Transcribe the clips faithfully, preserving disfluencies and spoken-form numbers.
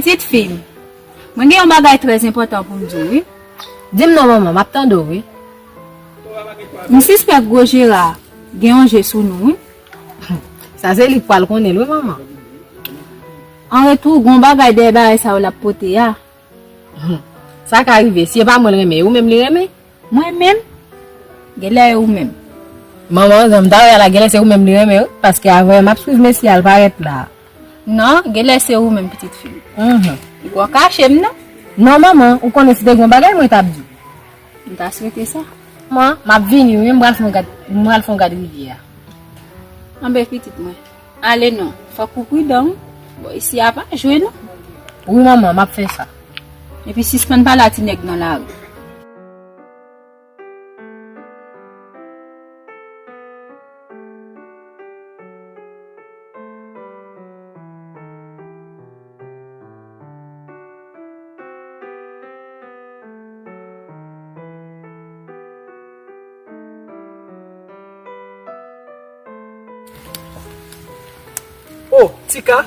Pitit fi m, mwen gen yon bagay trè enpòtan pou m di w, wi. Di m non, manman, m ap tande w, wi. M sispèk gwo Jera gen yon je sou nou, wi. Sa se li k pral konnen l, wi, manman. An retou, gen yon bagay dèyè bagay sa yo l ap pote a. Sa ka rive, si e pa mwen l renmen, e ou menm li renmen? Mwen menm? Genlè e ou menm. Manman, jan m ta wè a la, genlè se ou menm li renmen, wi, paske avè m ap swiv mesye a, l parèt la. Non, genlè se ou menm, pitit fi m. Mhm. Ou poko kache m, non? Non, manman, ou konnen si te gen yon bagay, mwen t ap di w. M ta swete sa. Manman, m ap vini, wi, m pral fè yon gad, m pral fè yon gad rivyè a. Anben, pitit mwen. Ale non, fòk ou pridan, wi. Bò isi a pa jwe, non. Wi, manman, m ap fè sa. Epi sispann pale a ti nèg nan lari. Oh, Tika!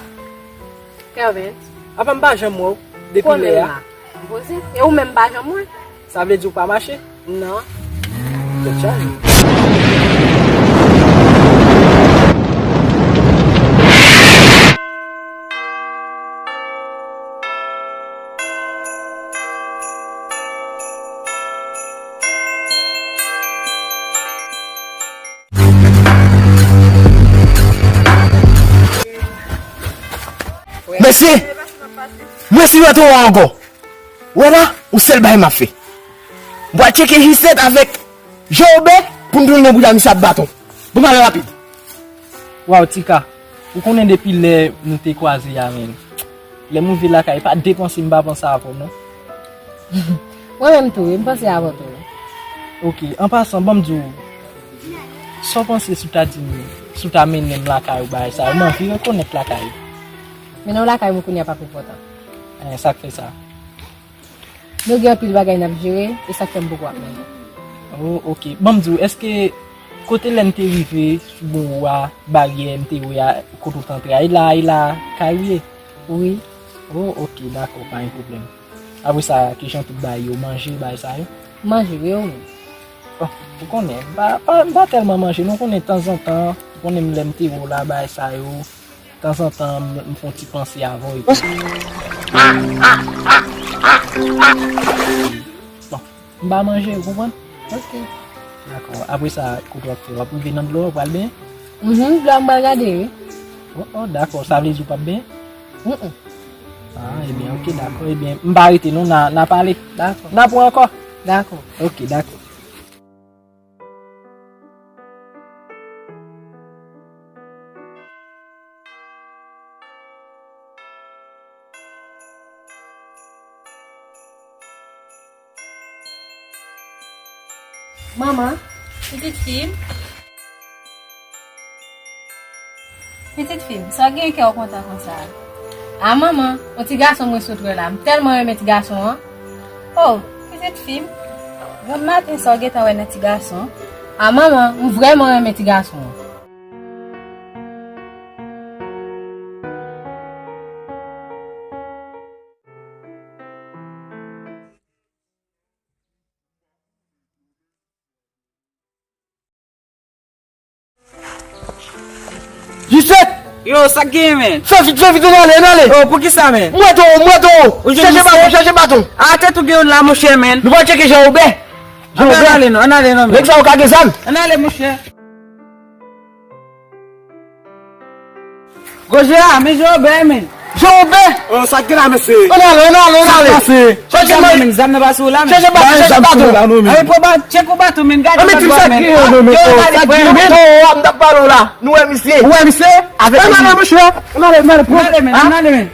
Kervens. Apa m pa janm wè w depi lè a? Konnen m la. M poze. E ou menm pa janm wè? Sa vle di w pa mache? Non. Tèt chaje. Mesye! Mesye, yo te wè ankò. Wè la, yon sèl bagay m ap fè. M pral tcheke Jisèt avèk Jean Robert pou m tounen nan bouda misye ap baton. Bon, m ale rapid. Waw, Tika, ou konnen depi lè nou te kwaze a, menm. Lè m rive lakay, pa de panse m pa panse avè w, non. Mwen menm tou, wi, m panse avè w tou, wi. Ok, an pasan, ban m di w, sa w panse si w ta di m, si w ta mennen m lakay ou bagay sa yo, m anvi rekonèt lakay ou. Mennen w lakay mwen kounye a p ap enpòtan. Eh, sa k fè sa? Nou gen anpil bagay n ap jere, e sa k fè m poko ap mennen. Oh, ok. Ban m di w, èske kote lè n te rive sou bon ou a, baryè m te wè a, kote w t antre a, e la, e la, kay ou ye? Wi. Oh, ok, dakò, pa gen pwoblèm. Apre sa, kijan tout bagay yo, manje, bagay sa yo? Manje, wi, ou menm? Bon, ou konnen, m pa, pa, m pa tèlman manje, non, ou konnen, tanzantan, ou konnen m lè m te wè w la, bagay sa yo, tanzantan, m, m fè yon ti panse avè w epi. Bon, m pa manje, ou konprann? Ok. Dakò. Apre sa, kote w ap fè? W ap rive nan dlo a, w pral benyen? Mhm, dlo a m pral gade, wi. Oh, oh, dakò. Sa vle di w p ap benyen? Mm, mm. Ah, ebyen, ok, dakò. Ebyen, m pa rete non, n a, n a pale. Dakò. N a pran ankò. Dakò. Ok, dakò. Manman, pitit fi m. Pitit fi m, sa w gen kè w kontan konsa a? A manman, yon ti gason mwen sot wè la, m tèlman renmen ti gason an. Oh, pitit fi m, granm maten sa w gentan wè nan ti gason? A manman, m vrèman renmen ti gason an. Jisèt! Yo, sa k genyen, men? Fè vit, fè vit, ann ale, ann ale! Oh, poukisa, men? M wè towo, m wè towo! Ou jwenn misye? Chèche baton, chèche baton! A, tèt ou gen youn la, monchè, men! Nou pral tcheke Jean Robert! Jean Robert! Ann ale non, ann ale non, men! Nèg sa yo ka gen zam! Ann ale, monchè! Gwo Jera, men Jean Robert, men. Jean Robert! Oh, sa k gen la, mesye? Ann ale, ann ale, ann ale! Sa k pase? Chèche baton, men, zam nan pa sou ou la, men. Chèche baton, chèche baton! Ann ale, pran ba-, tchèk ou baton, men, gade nan dwat, men. Yo, gade, frè, men. Yo, yo, m t ap pale w la. Nou wè misye. Ou wè misye? Avèk misye. Ann ale, monchè. Ann ale, ann ale, pran. Ann ale, men, ann ale, men.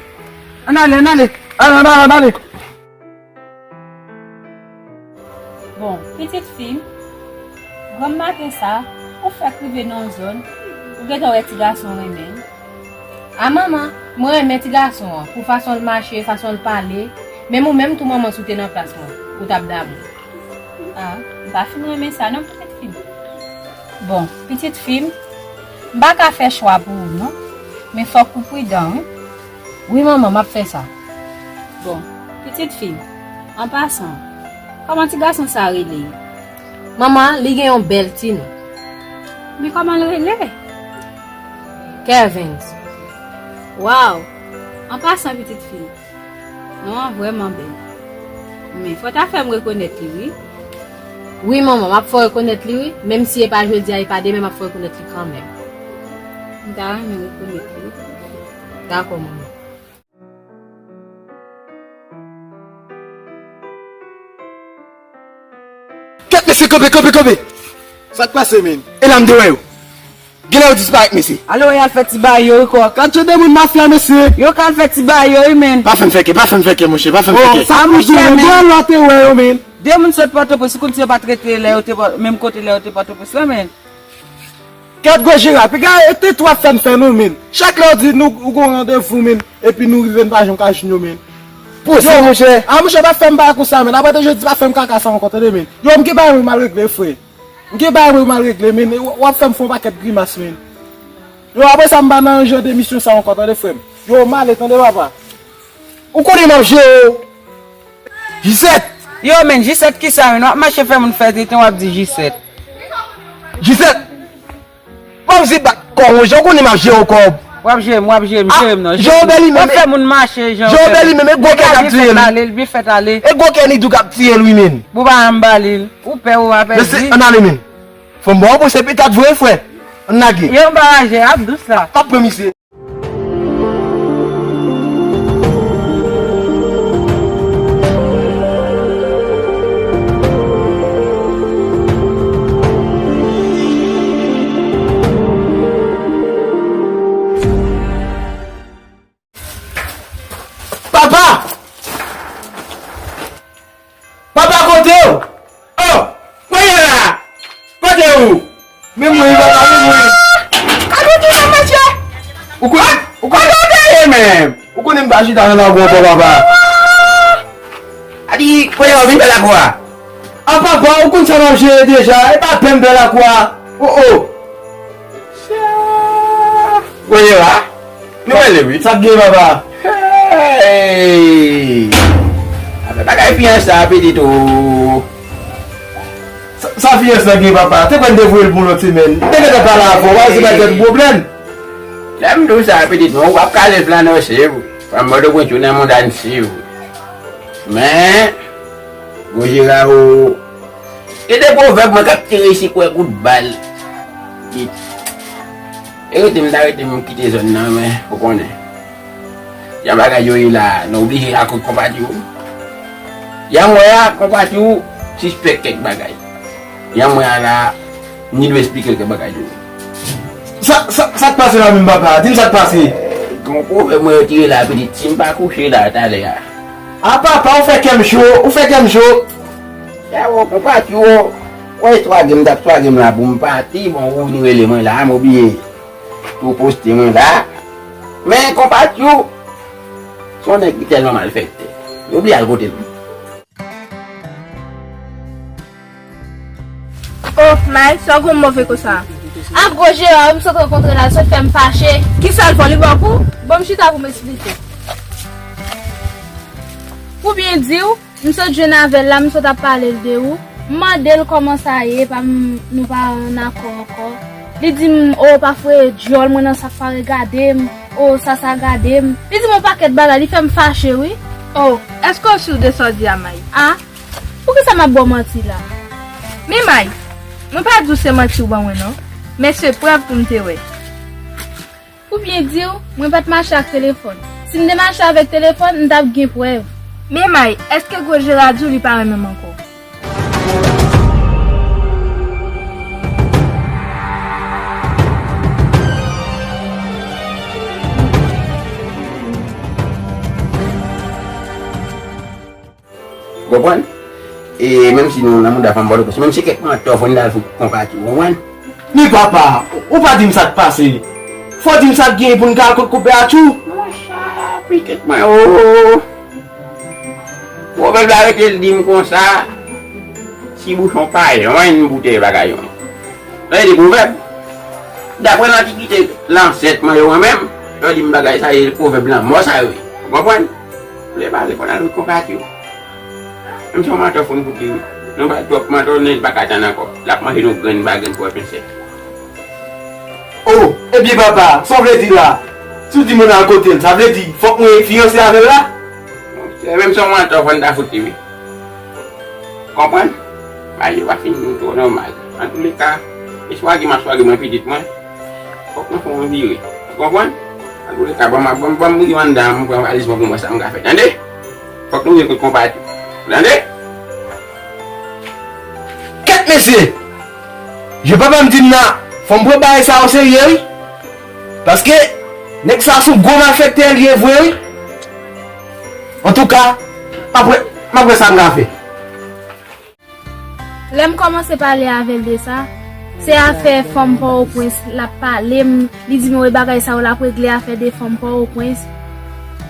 Ann ale, ann ale. Ann ale, ann ale, ann ale. Bon, pitit fi m, granm maten sa, ou fèk rive nan yon zòn, ou gentan wè ti gason renmen l. A manman, mwen renmen ti gason an, pou fason l mache, fason l pale, menm ou menm tou manman si w te nan plas mwen, ou t ap damou. A, m pa fin renmen sa non, pitit fi m. Bon, pitit fi m, m pa ka fè chwa pou ou non, men fòk ou pridan wi. Wi manman, m ap fè sa. Bon, pitit fi, an pasan, kòman ti gason sa rele? Manman, li gen yon bèl ti non. Men kòman l rele? Kervens. Waw! An pasan, pitit fi, non an vrèman bèl. Men fò w ta fè m rekonèt li, wi. Wi, manman, m ap fè w rekonèt li, wi. Menm si e pa jodi a, e pa demen, m ap fè w rekonèt li kanmenm. M ta renmen rekonèt li, wi. Dakò, manman. Kèt, mesye, kanpe, kanpe, kanpe! Sa k pase, menn? E la m te wè yo. Genlè yo disparèt, mesye. Ale, yo al fè ti bagay yo, wi, kòk. Katye de moun mafya, mesye. Yo ka al fè ti bagay yo, wi, menn. Pa fè m fè kè, pa fè m fè kè, monchè, pa fè m fè kè. Sa pou di, menn, lè yo te wè yo, menn. De moun sot Pòtoprens, ou konn si yo pa t rete lè yo te Pò-, menm kote lè yo te Pòtoprens la, menn. Kèt gwo jera, piga e te twò ap fè m fè non, menn. Chak lè w di nou, ou gon randevou, menn, epi nou rive n pa janm ka jwenn yo, menn. Pouse, monchè. A, monchè, pa fè m bagay konsa, menn. Apati jodi, pa fè m kaka sa ankò, tande, menn. Yo, m gen bagay mwen m al regle, frè. M gen bagay mwen m al regle, menn. W, w ap fè m fè yon pakèt grimas, menn. Yo, apre sa, m pa nan jan de misyon sa ankò, tande, frè m. Yo, m ale, tande, papa. Ou konnen m ap jere w. Jisèt! Yo, menn, Jisèt kisa, menn? W ap mache fè moun fè tenten, w ap di Jisèt. Jisèt! W ap di bat kò w, jan w konnen m ap jere w kòb. W ap jere m, w ap jere m, jere m non. Jan w bèl li menm. W ap fè moun mache, jan w bèl li menm, e gwo kè k ap tiye l. L byen fèt ale. E gwo kè Nidou k ap tiye l, wi, menn. Ou pa janm ba li l. Ou pè, ou pa pè di. Mesye, ann ale, menn. Fò m ba w pou se pitat vre, frè. Ann lage. Yo, m pa raje, ap dous la. M ap pran misye. Papa! Papa, kote w? Oh! Kote w la? Kote w? Men mwen, papa, men mwen. Gade w tounen, mesye. Ou konnen, ou konnen. Gade w dèyè menm. Ou konnen m pa chita nan lakou ankò, papa. A di, kote w vin fè lakou a? A, papa, ou konn sa m ap jere deja. E pa pè m fè lakou a. Oh, oh. Sa. Gwo jera. Nou rele wi. Sa k gen, papa? Hey! Afè bagay fiyans la, pitit ou. Sa, sa fiyans la gen, papa? Te kwè n te voye l pou lòt semèn. M te gentan pale avè w, pa se pa tèt pwoblèm. Lè m di w sa, pitit mwen, ou p ap ka leve la nan se vre. Fanm Pòtoprens yo nan mond a n se vre. Men, gwo jera ou. Gen de pwovèb mwen k ap tire si kwè kout bal. E rete m ta rete m kite zòn nan, men ou konnen. Jan bagay yo ye la, nou oblije ak konpati w. Jan m wè a, konpati w sispèk kèk bagay. Jan m wè a la, ni dwe esplike kèk bagay tou. Sa, sa, sa k pase la menm, papa? Di m sa k pase. Gon pwovèb mwen retire la, pitit, si m pa kouche la talè a. A papa, ou fè kè m cho, ou fè kè m cho. Sa yo, konpati w, wè istwa gen m t ap istwa gen m la pou m pati, bon, ou vin rele mwen la, m obliye tou poste mwen la. Men konpati w, se yon nèg ki tèlman malfektè. Yo oblije al kote l. Oh, May, sa w gon move konsa? A gwo jera, m sot rankontre la, l sot fè m fache. Kisa l fè w? Li ba w kou? Ban m chita pou m esplike. Pou byen di w, m sot jwenn avè l la, m sot ap pale l de ou. M mande l kòman sa ye, pa m, nou pa ann akò ankò. Li di m, oh, pa foure dyòl mwen nan sa k pare gade m, oh, sa sa gade m. Li di m yon pakèt bagay, li fè m fache, wi. Oh, èske w si w de sa w di a, May? A? Poukisa m ap ba w manti la? Men May, mwen pa di w se manti w ban mwen non, men se prèv pou m te wè. Pou byen di w, mwen pa t mache ak telefòn. Si m te mache avèk telefòn, m t ap gen prèv. Men May, èske gwo jera di w li pa renmen m ankò? Ou konprann? E menm si nou nan mouda fanm Pòtoprens, menm si kèk mantò fò n al fout konpati, ou konprann? Men papa, ou pa di m sa k pase. Fò w di m sa k genyen pou n ka al kot konpè Atchou. Monchè, pitit mwen, o. Pwovèb la rete l di m konsa, si bouchon pa jwenn boutèy pa ka jwenn. Sa vle di pwovèb. Daprè lantikite lansèt mwen yo, mwen menm, yo di m bagay sa ye pwovèb lanmò sa yo ye. Ou konprann? Lè pale fò n al wè konpati w. Menm si yon mantò fout fout li wi. Nou bay twòp mantò, nèg pa ka tann ankò. L ap manje nou grenn pa grenn pou wè pensè. Oh, ebyen papa, sa w vle di la? Si w di m ann al kote l, sa vle di fòk mwen fiyanse avè l la? Monchè, menm si yon mantò fò n ta fout li wi. Konprann? Bagay yo pa fin twò nòmal. Antouleka, e swage m ap swage mwen pitit mwen. Fòk nou fè yon vire. Ou konprann? Antouleka, ban m, ban m, ban m rive anndan an, m pran valiz mwen pou m wè sa m ka fè. Tande? Fòk nou rive kot konpati. Tande? Kèt mesye! Je papa m di m nan, fò m pran bagay sa oserye wi. Paske nèg sa se yon gwo malfektè li ye vre wi. Antouka, m ap wè, m ap wè sa m ka fè. Lè m kòmanse pale avè l de sa, se afè fanm Pòtoprens l ap pale m, li di m wè bagay sa yo l ap regle afè de fanm Pòtoprens.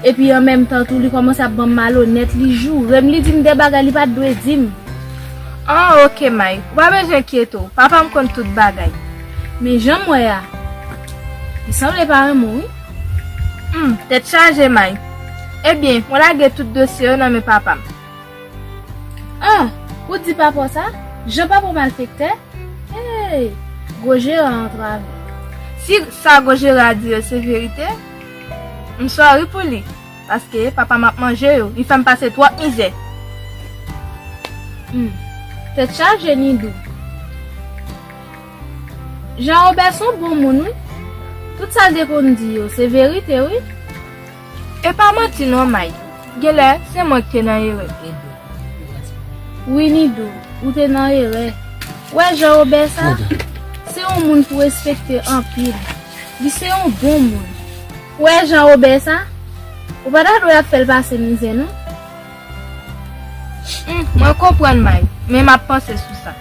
Epi an menm tan tou, li kòmanse ap ban m malonèt, li joure m, li di m de bagay li pa t dwe di m. Ah, oke, May. Ou pa bezwen enkyete w. Papa m konn tout bagay. Men jan m wè a, li sanble pa renmen w, wi. Hmm, tèt chaje, May. Ebyen, mwen lage tout dosye yo nan men papa m. Ah, ou di papa w sa? Jan papa w malfektè? Hey, gwo jere a antrave. Si sa gwo jere a di yo se verite, m sòri pou li. Paske papa m ap manje yo, li fè m pase twòp mizè. Hmm. Tèt chaje, Nidou. Jan Wobè se yon bon moun, wi. Tout sa l te konn di yo, se verite, wi. E pa manti non, May. Genlè, se mwen ki te nan erè. Wi, Nidou, ou te nan erè. Ou wè Jan Wobè sa? Se yon moun pou respekte anpil. Li se yon bon moun. Ou wè Jan Wobè sa? Ou pa ta dwe ap fè l pase mizè, non. Hmm, mwen konprann, May, men m ap panse sou sa.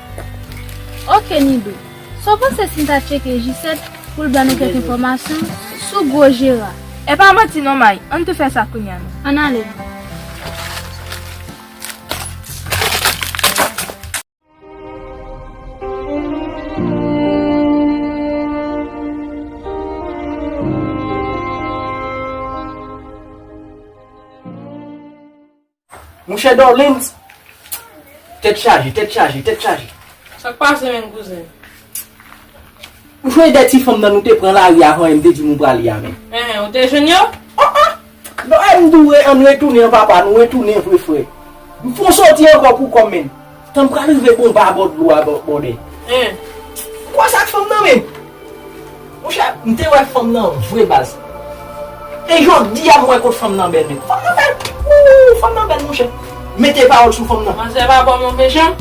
Oke, Nidou. Sa w panse si n ta tcheke Jisèt pou l ban nou kèk enfòmasyon sou gwo jere a? E pa manti non, May. Ann tou fè sa kounye a non. Ann ale. Monchè Dorlens, tèt chaje, tèt chaje, tèt chaje. Sa k pase menm, kouzen? Ou sonje de ti fanm nan nou te pran lari a, e m te di nou prale a menm? Enhen, ou te jwenn yo? Ah, ah! Non, e m di w, ann retounen an papa, nou retounen vre frè. M fè yon soti ankò pou kò m menm. Tan m pral rive bon ba bò dlo a bò-, bòdè. Hen. Ou kwè sa k fanm nan menm? Monchè, m te wè fanm nan vre baz. E jodi a m wè kot fanm nan bèl menm. Fanm nan bèl. Ooh, fanm nan bèl monchè. Mete pawòl sou fanm nan. Manzè pa ba w move jan?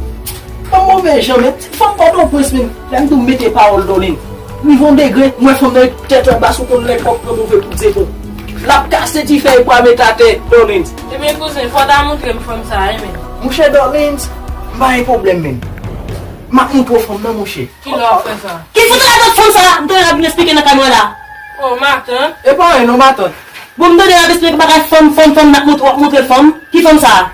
Pa move jan, men ti fanm Pòtoprens menm. Lè m di w mete pawòl Dorlens. Rive yon degre, m wè fanm nan tèt anba sou konn lè kòk pran move kout zepon. L ap kase ti fèy bwa met atè, Dorlens. Ebyen kouzen, fò w ta montre m fanm sa a, wi, men. Monchè Dorlens, m pa gen pwoblèm menm. M ap montre w fanm nan, monchè. Kilè w ap fè sa? Ki fout w ap fè fanm sa a? M tande l ap vin eksplike nan kay mwen la. Oh, matant. E pa anyen non, matant. Bon, m tande l ap eksplike bagay fanm, fanm, fanm, n ap montre, w ap montre l fanm. Ki fanm sa a?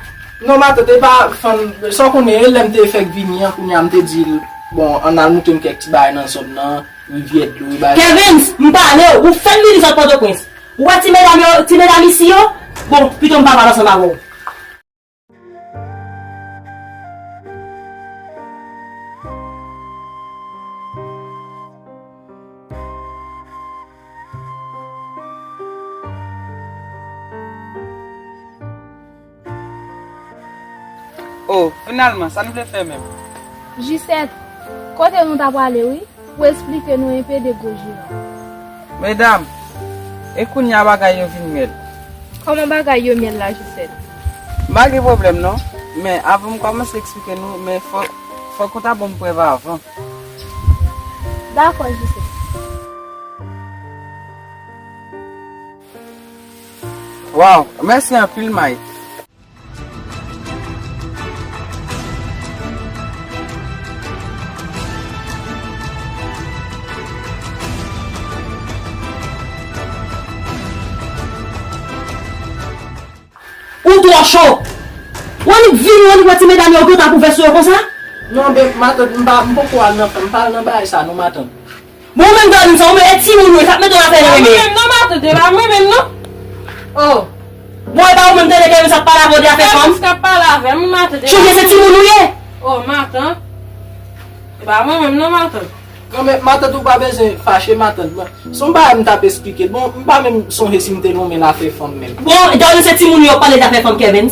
Non, matant, e pa fanm, sa w konnen, e lè m te fèk vini an, kounye a m te di l, bon, ann al montre m kèk ti bagay nan zòn nan, rivyè dlo, bagay. Kevens, m pale w, ou fè m vini sot Pòtoprens. Ou wè ti medam yo, ti medam isi yo? Bon, pito m pa pale ansanm avè w. Oh, finalman, sa n vle fè menm? Jisèt, kote nou ta prale, wi? Pou eksplike nou enpe de gwo jere a. Medam, e kounye a bagay yo vin myèl. Kòman bagay yo myèl la, Jisèt? M pa gen pwoblèm non, men avan m kòmanse eksplike nou, men fò, fòk ou ta ban m prèv avan. Dakò, Jisèt. Waw, mèsi anpil, May. Ou twò cho! Ou annik vini, ou annik wè ti medam yo, ou gentan ap ouvè sou yo konsa? Non, men, matant, m pa, m poko al nan, m pa al nan bagay sa non, matant. Bon, ou menm Dorlens, ou menm e timoun ou ye, sa k mete w nan afè renmen. E pa mwen menm non, matant, e pa mwen menm non. Oh. Bon, e pa ou menm tande Kevin sa ap pale avè w de afè fanm? Kevin k ap pale avè m, wi, matant. Chonje se timoun ou ye. Oh, matant. E pa mwen menm non, matant. Non, men matant, ou pa bezwen fache, matant. Bon, se yon bagay m t ap esplike l. Bon, m pa menm sonje si m te nonmen l afè fanm menm. Bon, Darlene, se timoun yo ap pale de afè fanm, Kevin.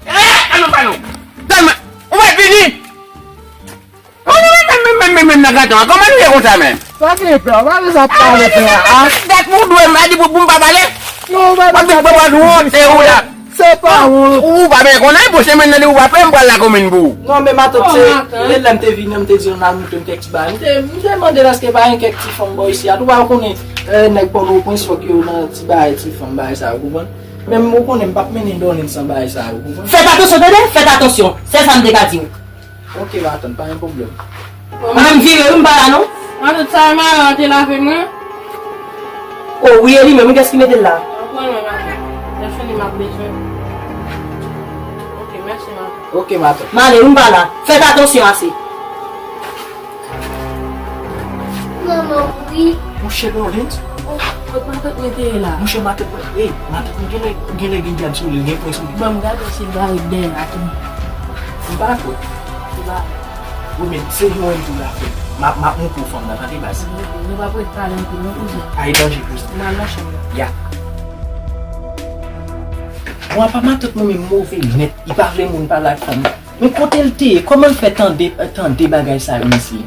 Eh, ann pale w. Tèlman, ou mèt vini. Ou menm, menm, menm, menm, menm nan kanton an. Kòman nou ye konsa, menm? Pa gen pè, pa gen sa pale pè a. Dat pou dwe m pa di pou, pou m pa pale. Non, pa di sa pale. Wont, e ou la. Se pa wont. Ou pa byen konnen, pwochen mwen nan li ou pa pè, m pral lakomin pou ou. Non, men matant, se lè m te vini, m te di nou n al montre m kèk ti bagay. M te, m te mande l èske pa gen kèk ti fanm bò isi a. Ou pa konnen, eh, nèg Pòtoprens fòk yo nan ti bagay ti fanm, bagay sa yo, ou konprann? Men ou konnen m p ap mennen Darlene san bagay sa yo, ou konprann? Fèt atansyon, tande? Fèt atansyon. Se sa m te ka di w. Ok, matant, pa gen pwoblèm. Mwen menm vire wi, m pa la non. Matant, sa e mayo a te lave mwen. O wi, e li menm wi, kiyès ki mete l la? Anprann mwen, matant. Lè fini, m ap bezwen. Ok, mèsi, matant. Ok, matant. M ale wi, m pa la. Fèt atansyon ase. Manman mouri. Monchè Lawrence. Oh, kot matant mwen te ye la? Monchè matant mwen, ey, matant mwen genlè, genlè gen dyab sou li, gen pwen sou li. Ban m gade si l pa ret dèyè a tou. M pa kwè. M pa. Wi, men se jwenn tou la, frè. M ap, m ap montre w fanm nan, tande baz. Nou pa pou ret pale anpil, non, kouzin. Ay, danje, kouzin. M al nan chanm nan. Ya. Bon, apa matant mwen menm move nèt. Li pa vle moun pale ak fanm nan. Men kote l te ye? Kòman l fè tande, tande bagay sa yo, mesye?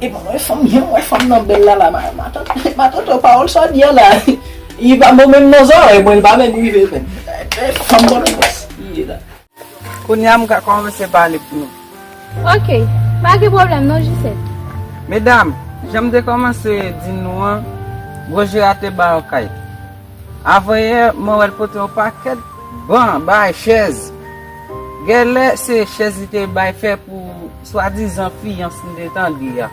E bon, wè fanm, jan wè fanm nan bèl la, la, ma, matant, matant, pawòl sa w di a la. Li pa bon menm nan zòrèy mwen, li pa menm rive menm. Eh, fanm bon, li ye la. Kounye a m ka kòmanse pale pou nou. Ok, pa gen pwoblèm non, Jisèt. Medam, jan m te kòmanse di nou an, Gwo Jera te ba yo kay. Avanyè, mwen wè l pote yon pakèt ban, bay chèz. Genlè, se chèz li te bay fè pou swadizan fiyans m te tande a.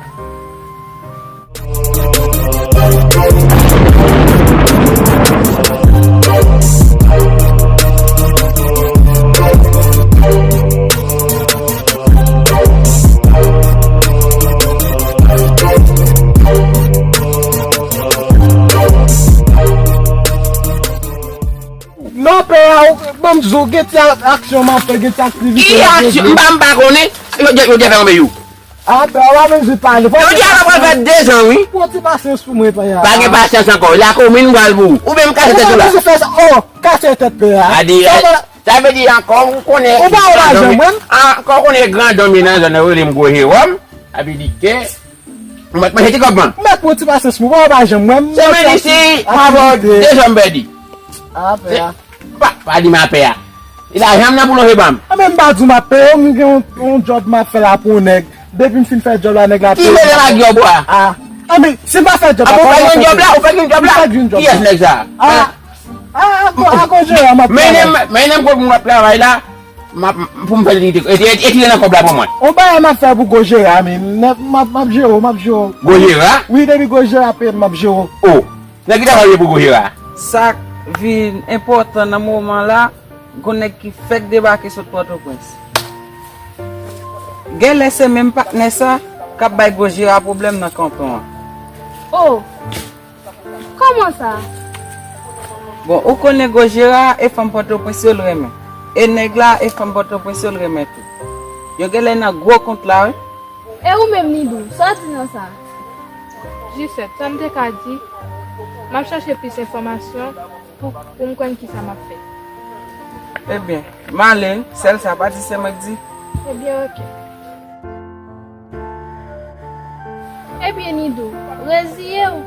Non, pè a, ou, ban m di w, gen ti a-, aksyon m ap fè, gen ti aktivite m ap regle. Ki aksyon? M pa, m pa konnen. Yo, yo, yo te fè yon beyou. A, pè a, w ap vin pale. Yo di a pral fè dezan, wi. Pran ti pasyans pou mwen, pè a. Pa gen pasyans ankò. Lakomin pral pou ou. Ou menm kase tèt ou la. Ou pa bezwen fè sa. Oh, kase tèt pè a. Sa vle di, sa pa, sa vle di ankò, ou konnen. Ou pa wè lajan mwen. Ankò, ou konnen grandon mi nan zòn nan, yo rele m Gwo Jewòm. Sa vle di ke Ou mèt manje ti kòb mwen. Mèt pran ti pasyans mwen, ou pa janm wè m. Se menisye, m ap fè w de janm pèdi. A, pè a. Pa, pa di m a pè a. E lajan m nan pou lonje ban m. A, men m pa di w m ap peye w, m gen yon, yon djòb m ap fè la pou yon nèg. Depi m fin fè djòb la, nèg la peye m. Ki mele m ak djòb ou a? A. A, men si m pa fè djòb la, kòman m ap fè djòb? Ou pa jwenn djòb la? Ou pa jwenn djòb la? Kiyès nèg sa a? A. A, a, a, a, Gwo Jera m ap travay. Mennen m, mennen m kot moun ap travay la. M ap, pou m fè li, e, e, etire nan kòb la pou mwen. On bagay m ap fè pou Gwo Jera, men, m ap, m ap, m ap jere w, m ap jere w. Gwo Jera? Wi, depi Gwo Jera peye m, m ap jere w. O, nèg ki travay pou Gwo Jera? Sa k vin enpòtan nan moman la, gon nèg ki fèk debake sot Pòtoprens. Genlè se menm patnè sa k ap bay Gwo Jera pwoblèm nan kanton an. O! Kòman sa? Bon, ou konnen Gwo Jera e fanm Pòtoprens yo l renmen. E nèg la e fanm Pòtoprens yo l renmen tou. Yo genlè nan gwo kont la, wi. E ou menm, Nidou, sa w di nan sa? Jisèt, sa m te ka di, m ap chache plis enfòmasyon pou, pou m konn kisa m ap fè. Ebyen, m ale, sèl sa, pa di se mwen k di. Ebyen, oke. Ebyen, Nidou, reziye w.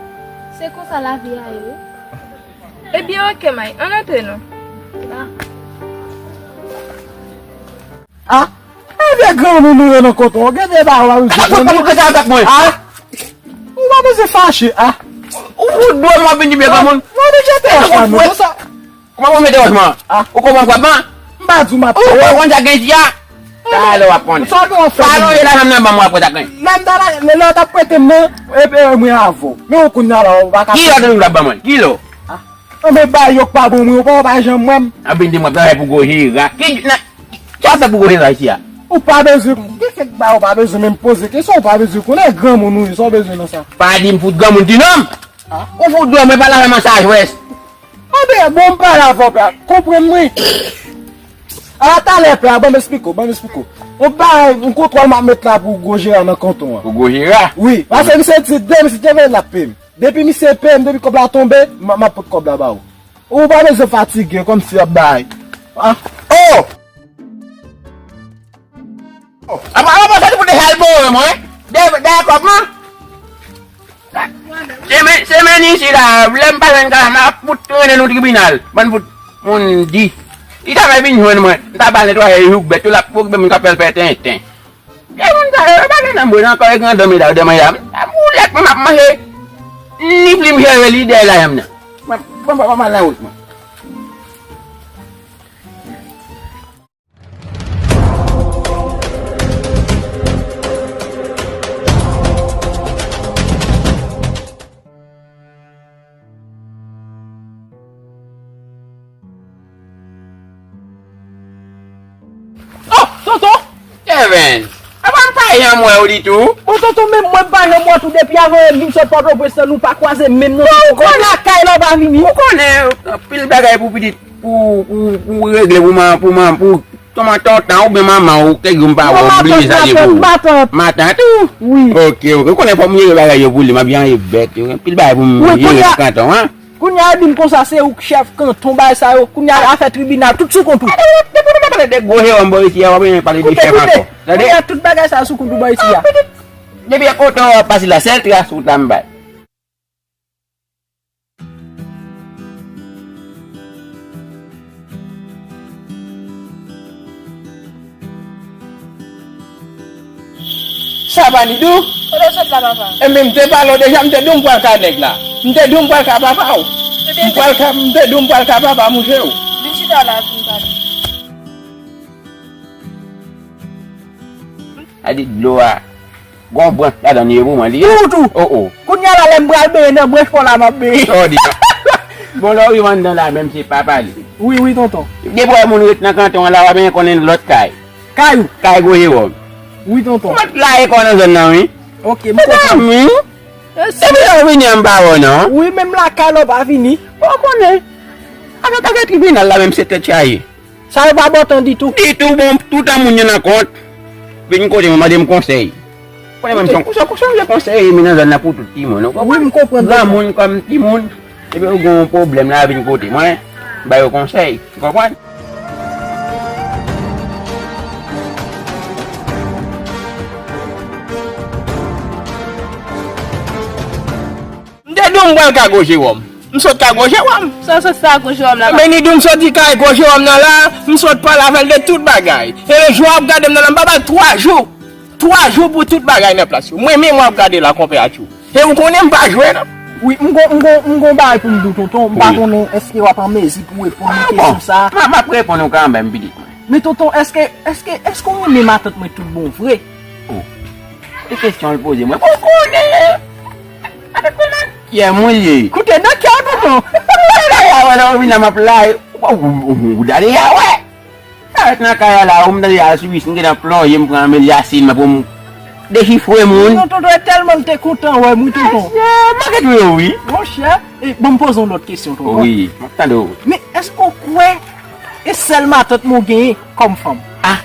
Se konsa lavi a ye, wi. Ebyen, oke, May, ann antre non. A, ebyen, granmoun ou ye nan kanton an, gen de bagay w ap di. Ou pa bezwen fache, a. Ou fout dwe m w ap vin di byen granmoun. Mwen deja te fè sa, non, sa. Kòman pou mete wòchman? A. Ou konprann frapman? M pa di w m ap peye. Ou konn sa gen di a? Talè w ap konnen. Sa w ap fè? Talè w ye lajan m nan ban m w ap prete ak mwen. Lè m ta la, lè, lè w t ap prete m nan, epi mwen avè w. Men ou kounye a la, ou pa ka. Ki lè w te di w t ap ban mwen? Ki lè w? Anben bagay yo k pa bon mwen, ou pa, ou pa janm wè m. Anben di mwen travay pou gwo jera. Ki, nan, ki afè pou gwo jera isi a? Ou pa bezwen, gen kèk bagay ou pa bezwen menm poze kesyon, ou pa bezwen konnen granmoun ou ye, sa w bezwen nan sa. Pa di m fout granmoun ti nonm. Ou fout dwòl mwen pale avè m an sajès. Anben, bon, m pale avè w, pè a. Konprann mwen. Ala talè, pè a, ban m esplike w, ban m esplike w. Yon bagay, yon kontwòl m ap met la pou gwo jera nan kanton an. Pou gwo jera? Wi, paske misye di, demen si Dye vle l ap peye m. Depi misye peye m, depi kòb la tonbe, m, m ap pot kòb la ba ou. Ou pa bezwen fatige, kòmsi y ap bay. Ah. Oh! Apa, apa, sa te pou te al bore mwen, wi. Dèyè, dèyè kòb mwen. Se men, se men isi la, lè m pa jwenn kay la, m ap fout trennen nou tribinal. Bann fout moun di. Li ta fè vin jwenn mwen. M ta ba l netwaye jouk bèt yo, l ap okipe moun k ap fè l fè tenten. Gen moun sa yo, yo pa gen nanm vre nan kò, e gran dòmi la, yo dòmi la. M ta boulèt mwen, m ap manje. Ni plim jere li dèyè lajan m nan. Mwen, bon, bon, bon, m al nan wout mwen. Oh, tonton! Kevin, apa m pa janm wè w ditou? Bon, tonton, menm mwen m pa janm wè w tou depi avan w vin sot Pòtoprens lan, nou pa kwaze menm non. Bon, ou konnen lakay la w pa vini. Ou konnen, anpil bagay pou pitit, pou, pou, pou regle, pou man, pou man, pou Kòman tonton oubyen manman ou, kèk jou m pa wè w, m bliye salye pou ou. Matant, matant. Matant ou? Wi. Ok, ok. Ou konnen fò m jere bagay yo pou li, m ap jere bèt yo. Anpil bagay pou m jere nan kanton an. Kounye a, di m konsa, se ou k chèf kanton, bagay sa yo. Kounye a, afè tribinal, tout sou kont ou. Depi nou pa pale de gwo Jewòm bò isi a, w ap vin pale de chèf ankò. Tande? Kounye a, tout bagay sa sou kont ou bò isi a. Depi kote w ap pase la, sèl tras wout la m bay. Sa pa ni dou? Kote w sot la, papa? Enben, m te pale w deja, m te di w m pral ka nèg la. M te di w m pral ka papa w. M pral ka, m te di w m pral ka papa mouche w. Vin chita la, vin pale. A di dlo a. Gon branch ladan li ye pou mwen li ye. Pou ou tou. Oh, oh. Kounye a la, lè m pral benyen nan branch pa w la, m ap benyen. Sa w di? Bon, lè w rive anndan la, menm se pa pale. Wi, wi, tonton. Depi w wè moun ret nan kanton an la, w ap benyen konnen lòt kay. Kay ou? Kay gwo Jewòm. Wi, tonton. Ou mèt lage kò w nan zòn nan, wi. Ok, m konprann. Medam, wi. Depi lè w vini an, m pa wè w, non. Wi, menm lakay la, w pa vini. Bon, w konnen. Avèk afè tribinal la, menm se tèt chaje. Sa yo pa bon tan ditou. Ditou, bon, toutan moun yo nan kont, vin kote mwen, mande m konsèy. Konnen mwen, m se yon, se yon, se yon konsèy, men nan zòn nan pou tout timoun, ou konprann? Wi, m konprann. Granmoun kòm timoun, epi ou gen yon pwoblèm la, vin kote mwen, ba yo konsèy, ou konprann? M te di w m pral ka gwo Jewòm. M sot ka gwo Jewòm. Sa w sot sa gwo Jewòm la? Men ni di w m soti kay gwo Jewòm nan la, m sot pale avè l de tout bagay. E le jou w ap gade m nan la, m pa ba l twa jou. Twa jou pou tout bagay nan plas yo. Mwen menm w ap gade la, konpè Atchou. E ou konnen m pa jwe, non. Wi, m gon, m gon, m gon bagay pou m di w, tonton. M pa konnen èske w ap an mezi pou reponn mwen kesyon sa a. M ap, m ap reponn ou kanmenm, pitit mwen. Men tonton, èske, èske, èske w renmen matant mwen tout bon vre? Oh. Se kesyon l poze mwen. Bon, konnen. Avèk mwen nan kè mwen ye. Koute, nan kè w, tonton. Ou dade ya wè, lè ou vin la, m ap la. Ou, ou, ou, ou dade ya wè. Avèk nan kay la, ou m dade ya Swis, m gentan plonje, m pran Amelyasine, m ap pou m dechifre moun. Non, tonton, e tèlman m te kontan wè m, wi, tonton. Mesye, m ap tou yo, wi. Monchè, e, bon, m poze yon lòt kesyon, tonton. Wi, m ap tande w. Men èske w kwè e sèl matant mwen w genyen kòm fanm? Ah!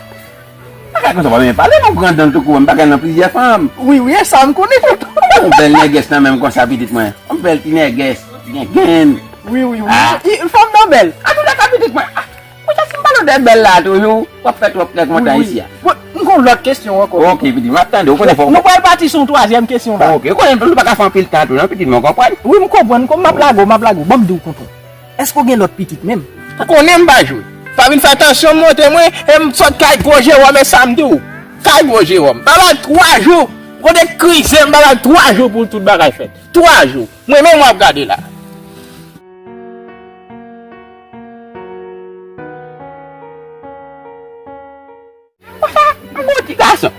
Bagay konsa pa byen pale, non, grandon tou kou, m bagay nan plizyè fanm. Wi, wi, e sa m konnen tonton. Yon bèl nègès nan menm konsa, pitit mwen. Yon bèl ti nègès, gen grenn. Wi, wi, wi. Ah. I, fanm nan bèl. An tou lè ka, pitit mwen. Ah, mwen ta fin pale w de bèl la toujou. W ap fè twòp nèg montan isi a. Bon, m gon lòt kesyon ankò. Ok, pitit, m ap tande w, konnen fò. Nou pral pati sou yon twazyèm kesyon la. Ok, ou konnen nou pa ka fè anpil tan tou, non, pitit mwen, w konprann? Wi, m konprann, kòm m ap lage w, m ap lage w. Ban m di w, tonton. Èske w gen lòt pitit menm? Ou konnen m pa jwe. Pa vin fè tansyon monte mwen, e m sot kay gwo Jewòm, e sa m di w. Kay gwo Jewòm. Ba l twa jou. Kote krize m, ba l twa jou pou tout bagay fèt. Twa jou. Mwen menm w ap gade la. Konsa, Ti gason.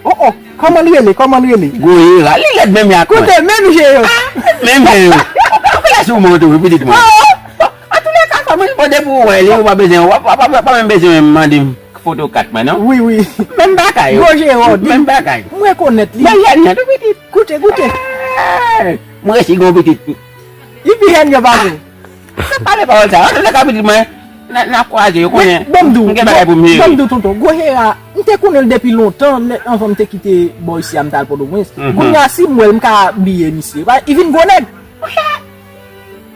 Oh, oh, kòman l rele? Kòman l rele? Gwo Jera, li lèd menm jan ak mwen. Koute, menm je yo. Ah, menm je yo. Ou fè sou mwen tou, wi, pitit mwen. Oh, oh. Bon, an tou lè ka, kòman, bon, depi ou wè li, ou pa bezwen, w pa, w pa, w pa menm bezwen mande m foto kat mwen, non? Wi, wi. Menm bagay. Gwo Jera, di. Menm bagay. M rekonèt li. Men jèn nan tou pitit. Koute, koute. Eh, mwen resi gon pitit. Li pi jèn ke papa w. Sa pale pawòl sa. An tou lè ka pitit mwen, n a, n a kwaze, yo konnen. Bon, m di w, m gen bagay pou m jere. Bon, m di w, tonton, Gwo Jera, m te konnen l depi lontan, lè, anvan m te kite bò isi a, m t al Pòtoprens. Mhm. Kounye a, si m wè l, m ka bliye misye. Li vin gwo nèg. Monchè,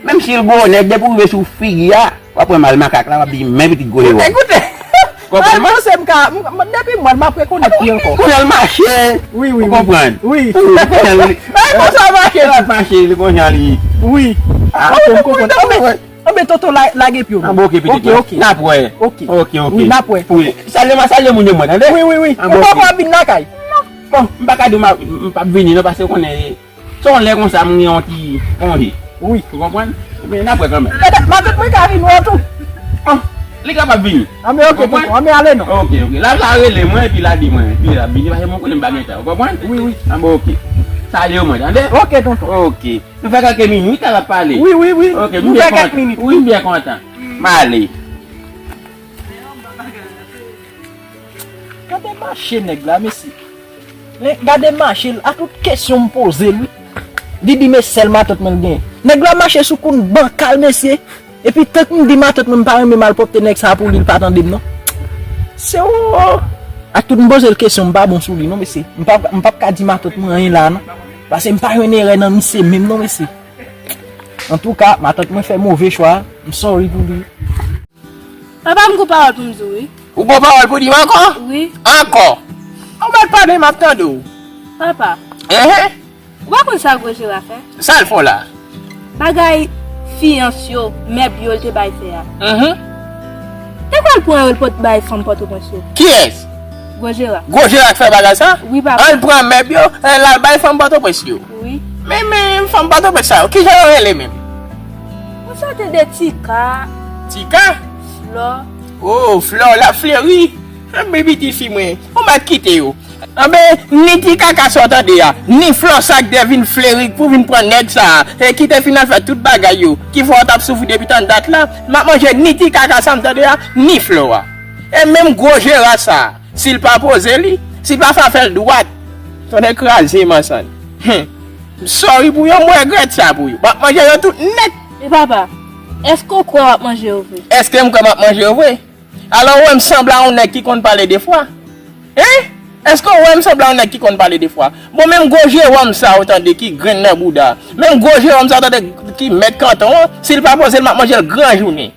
menm si l gwo nèg, depi w rive sou figi a, w ap wè mal makak la, w ap di, "Men pitit Gwo Jera." Koute, koute. Konprann mwen? Mwen, se m ka, m, m, depi m wè l, m ap rekonèt li ankò. Kounye a l mache. Wi, wi, wi. Ou konprann? Wi. Wi, kounye a l, men konsa l mache, l ap mache, li kounye a li. Wi. Ah, ok, m konprann. Anben, anben, tonton, la, lage pye w. Ah, bon, ok, pitit mwen. Ok, ok. N ap wè. Ok. Ok, ok. Wi, n ap wè. Wi. Salye m, salye moun yo mwen, tande? Wi, wi, wi. Ah, bon, ok. Ou poko ap vin lakay? Bon, m pa ka di w m ap, m p ap vini, non, paske w konnen, se yon lè konsa, m gen yon ti konje. Wi. Ou konprann? Men n ap wè kanmenm. Petèt, matant mwen ka vin wè w tou. Ah, li kapab vini. Anben, ok, tonton. Anben, ale non. Ok, ok. L ap la rele mwen, epi l a di mwen, epi l ap vini, paske mwen konnen m pa gen tan. Ou konprann? Wi, wi. Anben, ok. Salye w mwen, tande? Ok, tonton. Ok. Nou fè kèk minit la, l ap pale. Wi, wi, wi. Ok, m byen kontan. Nou fè kèk minit. Wi, m byen kontan. M ale. Gade mache nèg la, mesye. Men, gade mache l, a tout kesyon m poze l, wi. Li di, men sèl matant mwen l genyen. Nèg la mache sou kou n bankal, mesye. Epi tank m di matant mwen m pa renmen malpwòpte nèg sa pou li, l pa tande m, non. Se o. Ak tout m poze l kesyon, m pa bon sou li, non, mesye. M p ap, m p ap ka di matant mwen anyen la, non. Paske m pa jwenn erè nan misye menm, non, mesye. Antouka, matant mwen fè move chwa, m sorry pou li. Papa, m gon pawòl pou m di w, wi. Ou gon pawòl pou di m ankò? Wi. Ankò? Ou mèt pale, m ap tande w. Papa. Enhen. Ou pa konn sa Gwo Jera fè? Sa l fè w la? Bagay fiyans yo, mèb yo l te bay fè a. Mhm. Te kwè l pran yo l pot bay fanm Pòtoprens yo. Kiyès? Gwo Jera. Gwo Jera k fè bagay sa? Wi, papa. An l pran mèb yo, e l al bay fanm Pòtoprens yo. Wi. Men, men, fanm Pòtoprens sa yo, kijan yo rele menm? Yon sòt de Tika. Tika? Flò. Oh, Flò la fleri. Anben, pitit fi mwen, ou mèt kite yo. Anben, ni ti kaka sa w tande a, ni Flò sa k te vin fleri pou vin pran nèg sa a, e ki te fin al fè tout bagay yo, ki fè w t ap soufri depi tann dat la, m ap manje ni ti kaka sa m tande a, ni Flò a. E menm Gwo Jera sa a, si l pa poze li, si l pa fè afè l dwat, tonnè kraze m ansanm. Hum. M sorry pou yo, m regrèt sa pou yo. M ap manje yo tout nèt. E papa, èske w kwè w ap manje yo vre? Èske m kwè m ap manje yo vre? Alò, ou wè m sanble a yon nèg ki konn pale de fwa? Hein? Èske ou wè m sanble a yon nèg ki konn pale de fwa? Bon, menm gwo Jewòm sa a, ou tande, ki grenn nan bouda. Menm gwo Jewòm sa a, ou tande, ki mèt kanton an, si l pa poze l, m ap manje l gran jounen.